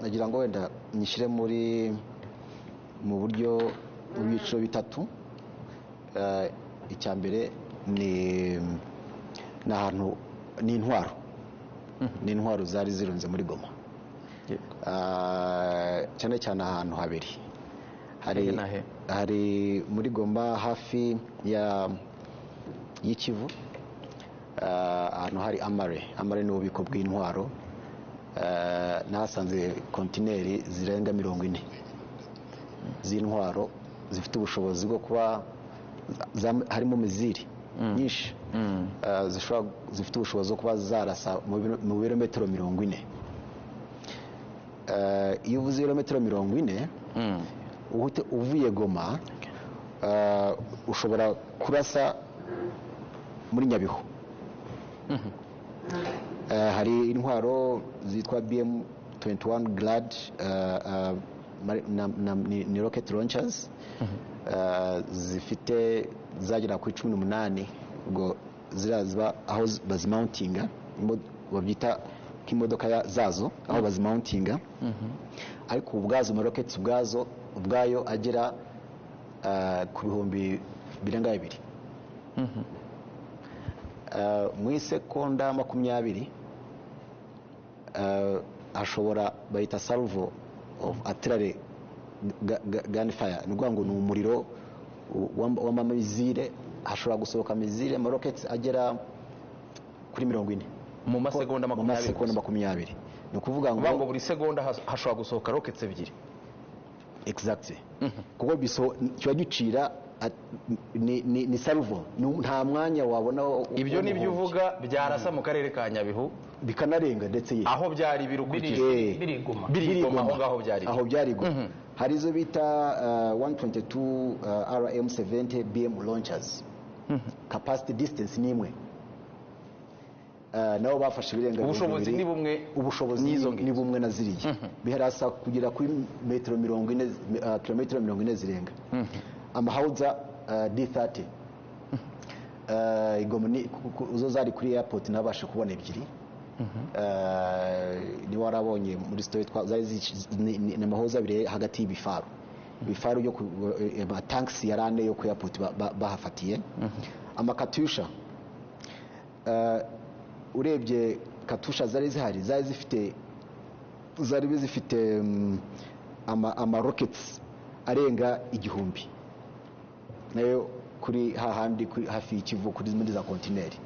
Nagira ngo wenda nyishyire mu buryo, mu byiciro bitatu. Icya mbere ni ahantu, ni intwaro zari zirunze muri Goma, cyane cyane ahantu habiri hari Hehe na he? Hari muri Goma hafi ya y'ikivu, ahantu hari armory. Armory ni ububiko bw'intwaro. Nahasanze kontineri zirenga 40 z'intwaro zifite ubushobozi bwo kuba harimo missile nyinshi, zifite ubushobozi bwo kuba zarasa mu birometero 40. Iyo uvuze ibirometero 40, uvuye Goma, ushobora kurasa muri Nyabihu. Hari intwaro zitwa BM 21 Grad, ni rocket launchers, zifite zagera kuri 18. Ubwo ziriya ziba aho bazimountinga, babyita nk'imodoka zazo aho bazimountinga, ariko ubwazo ama rockets ubwazo ubwayo agera ku bihumbi birenga bibiri. Mu isekonda 20 hashobora, bayita salvo of artillery gunfire, ni ukuvuga ngo ni umuriro w'amamissile, hashobora gusohoka missile, amarockets agera kuri 40 mu masegonda mu 20 masegonda gusa. 20, ni ukuvuga Kuvuga ngo ngo buri segonda hashobora gusohoka rockets ebyiri. Exactly, kuko kiba gicira ni salvo. Nta mwanya wabona Ibyo ni byo w'ubuhunzi. uvuga byarasa mu karere ka Nyabihu? Bikanarenga ndetse ye. Aho byari biri ukurikije. Biri Goma. Biri Goma, aho ngaho byari biri. Aho byari Goma. Hari izo bita 122 RM70 BM launchers, capacity distance ni imwe. Nabo bafashe ibirenga Ubushobozi 2000. ni bumwe Ubushobozi n'izo ni ngizo. bumwe na ziriya, biharasa kugera kuri metero 40, kilometero 40 zirenga. Amahowitzer D30, Igoma ni zo zari kuri airport, nabashe kubona ebyiri. Niba warabonye muri story zari ni amahowitzer abiri hagati y'ibifaru byo tanks yari ane yo ku airport bahafatiye. Amakatyusha, urebye katusha zari zihari, zari zifite ama rockets arenga 1000, nayo kuri hahandi kuri hafi y'ikivu, kuri muri za kontineri.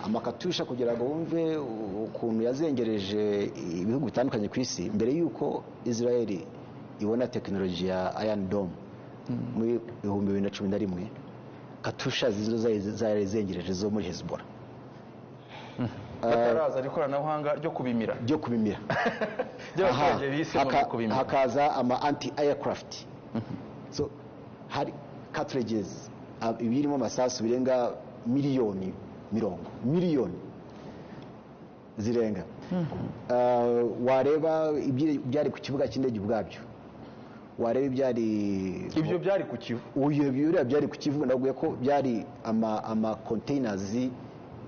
Amakatusha, kugira ngo wumve ukuntu yazengereje ibihugu bitandukanye ku isi, mbere y'uko Israel ibona tekinoloji ya Iron Dome muri 2011, katusha zizo zari zengereje zo muri Hezbollah. Batarazana ikoranabuhanga ryo kubimira. Ryo kubimira. By'abaturage bise ngo ni kubimira. Hakaza ama anti aircraft, so hari cartridges, ibirimo amasasu birenga miliyoni mirongo, miliyoni zirenga. Wareba ibyari ku kibuga cy'indege ubwabyo, wareba ibyari Ibyo byari ku Kivu? Uyu biriya byari ku Kivu, ndabwiye ko byari ama containers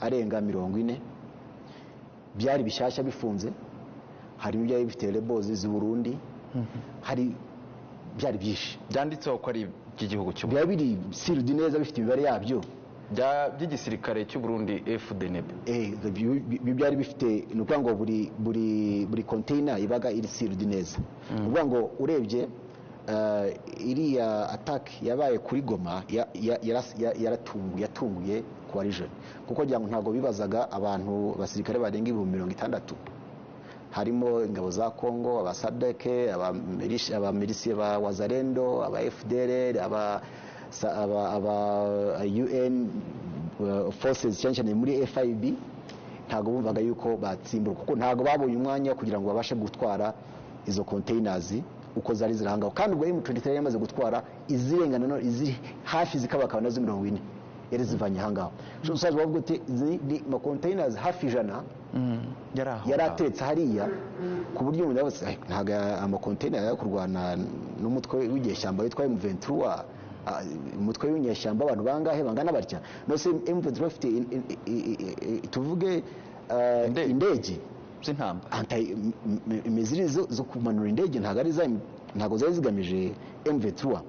arenga 40, byari bishyashya bifunze, harimo ibyari bifite labels z'i Burundi, hari byari byinshi. Byanditseho ko ari iby'igihugu cy'u Byari biri sealed neza, bifite imibare yabyo. By'igisirikare cy'u Burundi FDNB. Ibyo byari bifite, ni ukuvuga ngo buri container ibaga iri sealed neza. Ni ukuvuga ngo urebye iriya attack yabaye kuri Goma yatunguye coalition, kuko ngira ngo ntabwo bibazaga abantu, abasirikare barenga 60,000, harimo ingabo za Congo, aba SADC, abamilisiye ba Wazalendo, aba FDLR, aba UN forces, cyane cyane muri FIB. Ntabwo bumvaga yuko batsimbura, kuko ntabwo babonye umwanya kugira ngo babashe gutwara izo containers uko zari zirahangaho. Kandi ubwo M23 yari yamaze gutwara izirenga nanone iziri hafi zikabakaba nazo 40 yari zivanye ahangaho. So usaje bavuga uti izi ni ma containers hafi 100 Yari aho yari ngaho. ateretse hariya, ku buryo umuntu yavuze: "Ay, ntabwo amakonteyineri yo kurwana n'umutwe w'inyeshyamba witwa M23, umutwe w'inyeshyamba abantu bangahe bangana batya?" Nose M23 bafite tuvuge Indege. Indege. z'intambara. Anti missile zo kumanura indege ntabwo ari za, ntabwo zari zigamije M23.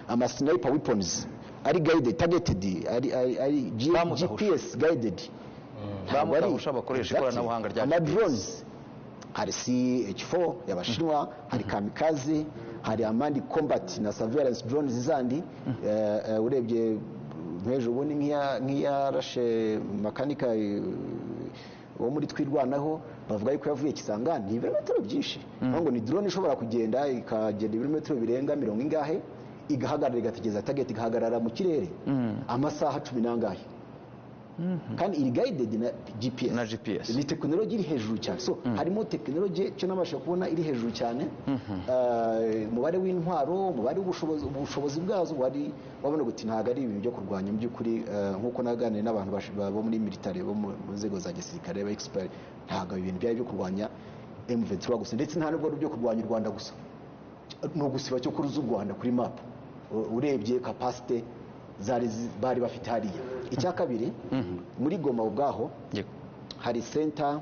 Ama sniper weapons ari guided, targeted, ari Bamudahusha. GPS guided. Ntabwo ari- Bamudahusha bakoresha ikoranabuhanga rya Ama GPS. drones, hari CH4 y'Abashinwa, hari kamikaze, hari amandi combat na surveillance drones zandi. Urebye nk'ejo ubundi nk'iyarashe makanika wo muri Twirwanaho, bavuga yuko yavuye Kisangani, ni ibirometero byinshi. Ngo ni drone ishobora kugenda, ikagenda ibirometero birenga mirongo ingahe, igahagarara, igategereza target, igahagarara mu kirere amasaha cumi n'angahe, kandi iri guided na GPS. Na GPS. Ni tekinoloji iri hejuru cyane. So harimo tekinoloji, cyo nabasha kubona, iri hejuru cyane. Umubare w'intwaro, umubare w'ubushobozi, ubushobozi bwazo wari wabona guti ntabwo ari ibintu byo kurwanya mu by'ukuri. Nk'uko naganiriye n'abantu bo muri military, bo mu nzego za gisirikare, ba expert, ntabwo ibintu byari byo kurwanya M23 gusa, ndetse nta nubwo ari ibyo kurwanya u Rwanda gusa, ni ugusiba cyo kuruza u Rwanda kuri map, urebye capacity zari bari bafite hariya. Icya kabiri, muri Goma ubwaho hari center,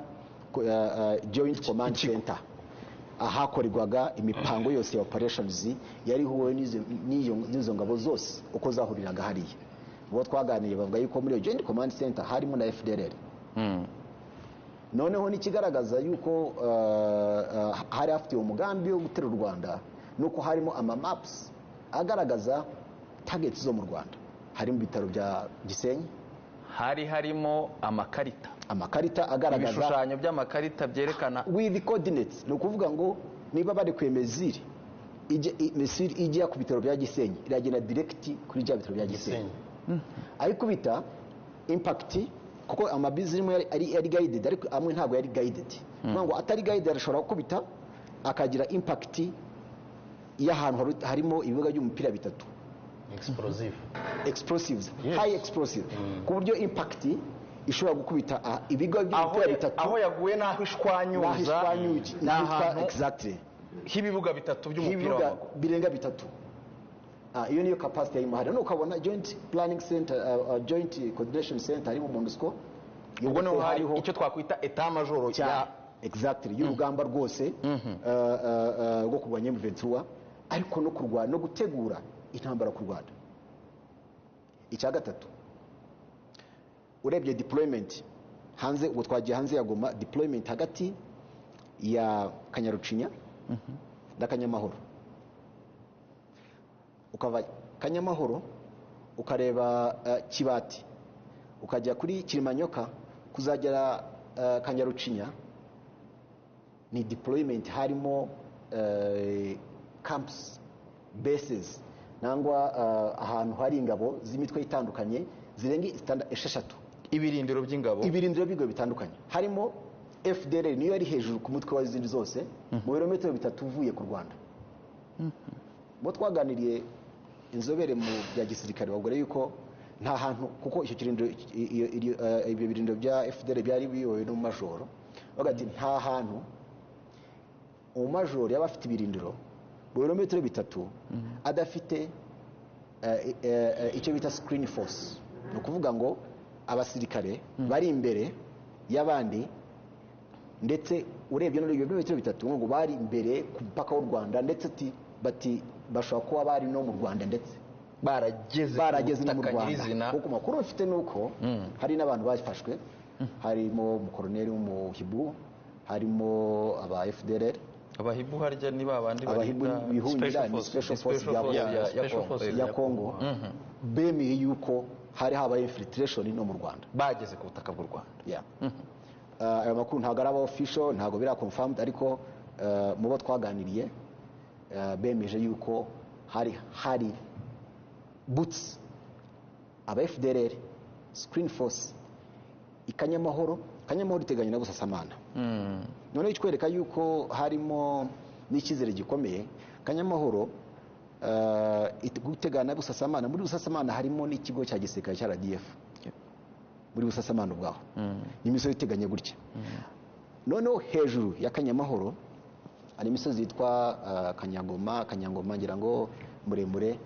joint command center, ahakorerwaga imipango yose ya operations yari ihuwe n'izo ngabo zose uko zahuriraga hariya. Ubwo twaganiriye bavuga yuko muri iyo joint command center harimo na FDLR. Noneho n'ikigaragaza yuko hari hafitiye umugambi wo gutera u Rwanda, nuko harimo ama maps agaragaza targets zo mu Rwanda, harimo ibitaro bya Gisenyi. Hari harimo amakarita? Amakarita agaragaza Ibishushanyo by'amakarita byerekana with coordinates. Ni ukuvuga ngo niba bari ku missile ijya, missile ijya ku bitaro bya Gisenyi, iragenda direct kuri bya bitaro bya Gisenyi, ariko bita impact, kuko amabizi rimwe yari guided, ariko amwe ntabwo yari guided. Kuvuga ngo atari guided arashobora gukubita akagira impact y'ahantu harimo ibibuga by'umupira bitatu. Explosive. Explosives. Yes. High explosive, ku buryo impact ishobora gukubita ibigo Aho by'umupira bitatu. Aho yaguye n'aho n'aho ishwanyuza ishwanyuye ni ahantu exactly h'ibibuga bitatu by'umupira ibibuga w'amaguru. Birenga bitatu. Iyo niyo capacity ya imuhari. None ukabona joint planning center, joint coordination center harimo MONUSCO. Ubwo niho hari Hariho icyo twakwita état major cyane ya exactly y'urugamba rwose rwo kurwanya M23, ariko no kurwana no gutegura intambara ku Rwanda. Icya gatatu, urebye deployment hanze, ubwo twagiye hanze ya Goma, deployment hagati ya Kanyarucinya na Kanyamahoro, ukava Kanyamahoro ukareba Kibati, ukajya kuri Kirimanyoka, kuzagera Kanyarucinya, ni deployment harimo camps, bases, nangwa ahantu hari ingabo z'imitwe itandukanye zirenga 6. Ibirindiro by'ingabo. Ibirindiro by'ingabo bitandukanye, harimo FDLR, niyo yari hejuru ku mutwe w'izindi zose, mu birometero 3 uvuye ku Rwanda. Bo twaganiriye, inzobere mu bya gisirikare, bavuga yuko nta hantu, kuko icyo kirindiro, ibyo birindiro bya FDLR byari biyobowe n'umumajoro, bavuga ati nta hantu umumajoro yaba afite ibirindiro mu birometero 3 adafite icyo bita screen force. Ni ukuvuga ngo abasirikare bari imbere y'abandi, ndetse urebye no ibyo birometero 3 ngo bari imbere ku mupaka w'u Rwanda, ndetse ati bati bashobora kuba bari no mu Rwanda, ndetse barageze ku barageze no mu butaka Rwanda. Nyirizina. Kuko amakuru mfite ni uko hari n'abantu bafashwe, harimo umukoroneri w'umuhibu, harimo aba FDLR. Abahibu harya ni ba bandi Abahibu barinda bihungira Special ni force. Special force Special force ya Special Congo. force. Ya Congo, bemeye yuko hari habaye infiltration no mu Rwanda. Bageze ku butaka bw'u Rwanda. Yeah. Ayo makuru ntabwo araba official, ntabwo bira confirmed, ariko mu bo twaganiriye bemeje yuko hari boots, aba FDLR, screen force ikanyamahoro. Kanyamahoro iteganye na Busasamana. Noneho ikwereka yuko harimo n'icyizere gikomeye, Kanyamahoro gutegana na Busasamana, muri Busasamana harimo n'ikigo cya gisirikare cya RDF muri Busasamana ubwaho. Ni imisozi iteganye gutya. Noneho hejuru ya Kanyamahoro hari imisozi yitwa Kanyangoma, Kanyangoma ngira ngo muremure.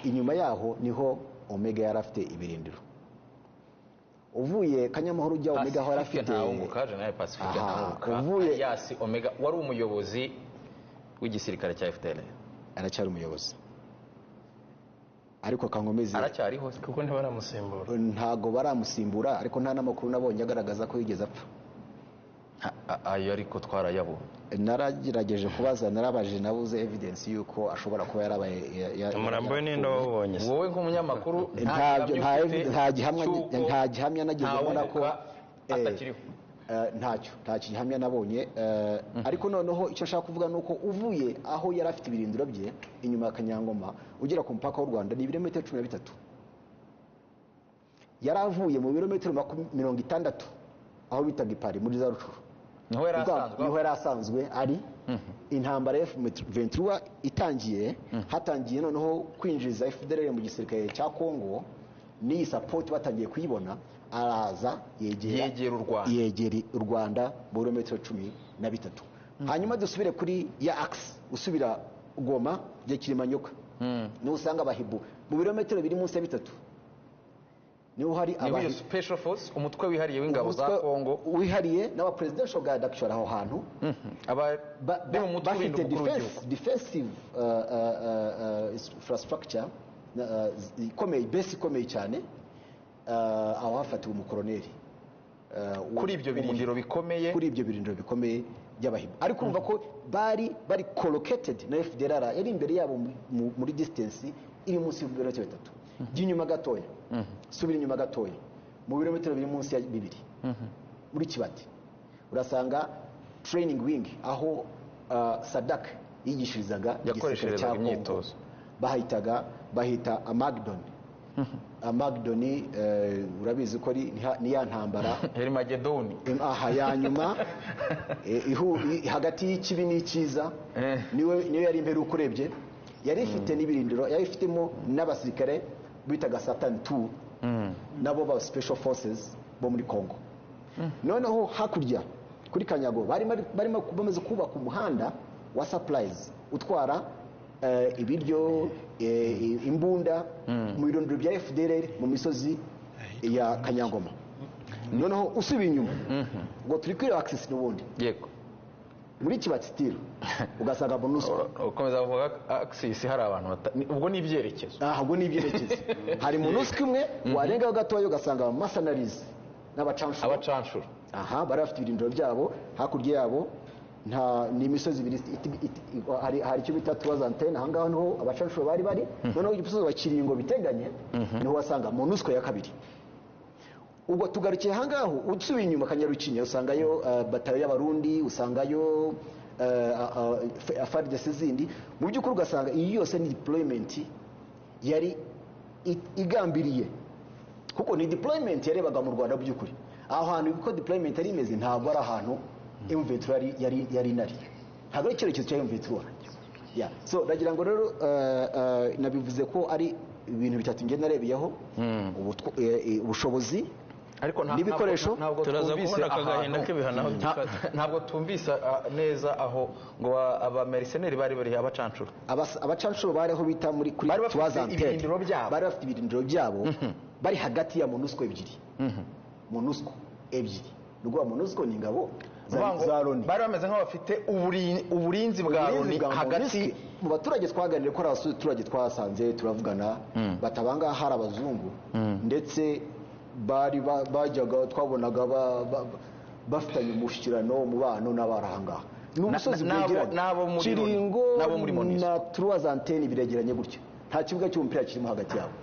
Inyuma yaho niho Omega yari afite ibirindiro. Uvuye Kanyamahoro ujya Omega aho yari Pacifique afite Ntawunguka, General Pacifique Aha, Ntawunguka, alias Omega, wari umuyobozi w'igisirikare cya FDLR. Aracyari umuyobozi, ariko kankomeze. Aracyariho se? Kuko ntibaramusimbura. Ntago baramusimbura, ariko nta n'amakuru nabonye agaragaza ko yigeze apfa. Ayo ariko twarayabonye. Naragerageje kubaza, narabaje, nabuze evidence y'uko ashobora kuba yarabaye Umurambo we ninde wawubonye se? Wowe nk'umunyamakuru, Ntabyo, gihamya ufite cy'uko nta gihamya nageze mbona ko Ntawunguka atakiriho. Ntacyo, nta gihamya nabonye, ariko noneho icyo nshaka kuvuga ni uko uvuye aho yari afite ibirindiro bye inyuma ya Kanyangoma ugera ku mupaka w'u Rwanda ni ibirometero 13. Yari avuye mu birometero 60 aho bitaga ipari muri za Rucuru. Niho yari asanzwe. Niho yari asanzwe ari. Intambara ya M23 itangiye, hatangiye noneho kwinjiza FDLR mu gisirikare cya Congo, n'iyi support batangiye kuyibona, araza yegera Yegera u Rwanda. Yegera u Rwanda mu birometero 13. Hanyuma dusubire kuri ya axe usubira Goma jya Kilimanyoka, niho usanga abahibu mu birometero biri munsi ya 3, niho hari Niho iyo abahibu. Special Force, umutwe wihariye w'ingabo za Umutwe Congo. wihariye n'aba presidential guard actually aho hantu Aba bari mu mutwe urinda bafite umukuru w'igihugu. Defensive infrastructure ikomeye, base ikomeye cyane, aho hafatiwe umukoroneri Kuri ibyo birindiro bikomeye. Kuri ibyo birindiro bikomeye by'abahibu, ariko urumva ko bari bari collocated na FDLR yari imbere yabo muri distance iri munsi y'ibirometero 3. Jya inyuma gatoya, subira inyuma gatoya mu birometero biri munsi ya 2 muri Kibati, urasanga training wing aho SADC yigishirizaga igisirikare Yakoresherezaga cya Congo. imyitozo. Bahitaga, bahita Amagdon. Amagdoni, urabizi ko ari ni ya ntambara Hermagedoni. Aha ya nyuma, hagati y'ikibi n'icyiza. Niwe niyo yari imperuka. Urebye yari ifite n'ibirindiro, yari ifitemo n'abasirikare bitaga Satan 2, nabo ba special forces bo muri Congo. Noneho hakurya kuri Kanyago barimo bamaze kubaka umuhanda wa supplies utwara ibiryo, imbunda mu birindiro bya FDLR mu misozi ya Kanyangoma. Noneho usubiye inyuma, ngo turi kuri axis n'ubundi, muri Kibatsi ugasanga MONUSCO. Ukomeza kuvuga axis, hari abantu ubwo ni ibyerekezo. Aha ubwo ni ibyerekezo. Hari MONUSCO imwe, warengaho gatoya ugasanga mercenaries n'abacanshuro. Abacanshuro. Aha bari bafite ibirindiro byabo. Hakurya yabo nta ni imisozi ibiri, hari icyo bita Trois Antennes, aha ngaho niho abacanshuro bari bari. Noneho umusozi wa Kiringo biteganye niho wasanga MONUSCO ya kabiri. Ubwo tugarukiye aha ngaho, usubiye inyuma Kanyarukinya usangayo batayo y'Abarundi, usangayo FARDC zindi. Mu by'ukuri ugasanga iyi yose ni deployment yari igambiriye, kuko ni deployment yarebaga mu Rwanda. Mu by'ukuri aho hantu uko deployment yari imeze, ntabwo ari ahantu M23 yari inari, ntabwo ari icyerekezo cya M23. Yeah. So ndagira ngo rero nabivuze ko ari ibintu bitatu ngenda narebeyeho: ubushobozi Ariko n'ibikoresho. ntabwo Turaza twumvise kubona aka gahinda ahantu- k'ibihano aho gifata. Ntabwo twumvise neza aho ngo abamercenary bari bari, abacanshuro. Abacanshuro bari aho bita muri kuri Bari bafite Trois Antennes. ibirindiro byabo. Bari bafite ibirindiro byabo, bari hagati ya MONUSCO ebyiri. MONUSCO ebyiri, ni ukuvuga MONUSCO ni ingabo Vuga ngo za Loni. Bari bameze nk'abafite uburinzi bwa Uburinzi Loni bwa hagati. MONUSCO. Mu baturage twaganiriye, ko hari abaturage twasanze turavugana, batabanga hari abazungu, ndetse bari bajyaga twabonaga bafitanye umushyikirano, umubano n'abari aha ngaha. Ni umusozi wegeranye. N'abo muri Loni. Kiringo N'abo muri MONUSCO. na Trois Antennes biregeranye gutya, nta kibuga cy'umupira kirimo hagati yabo.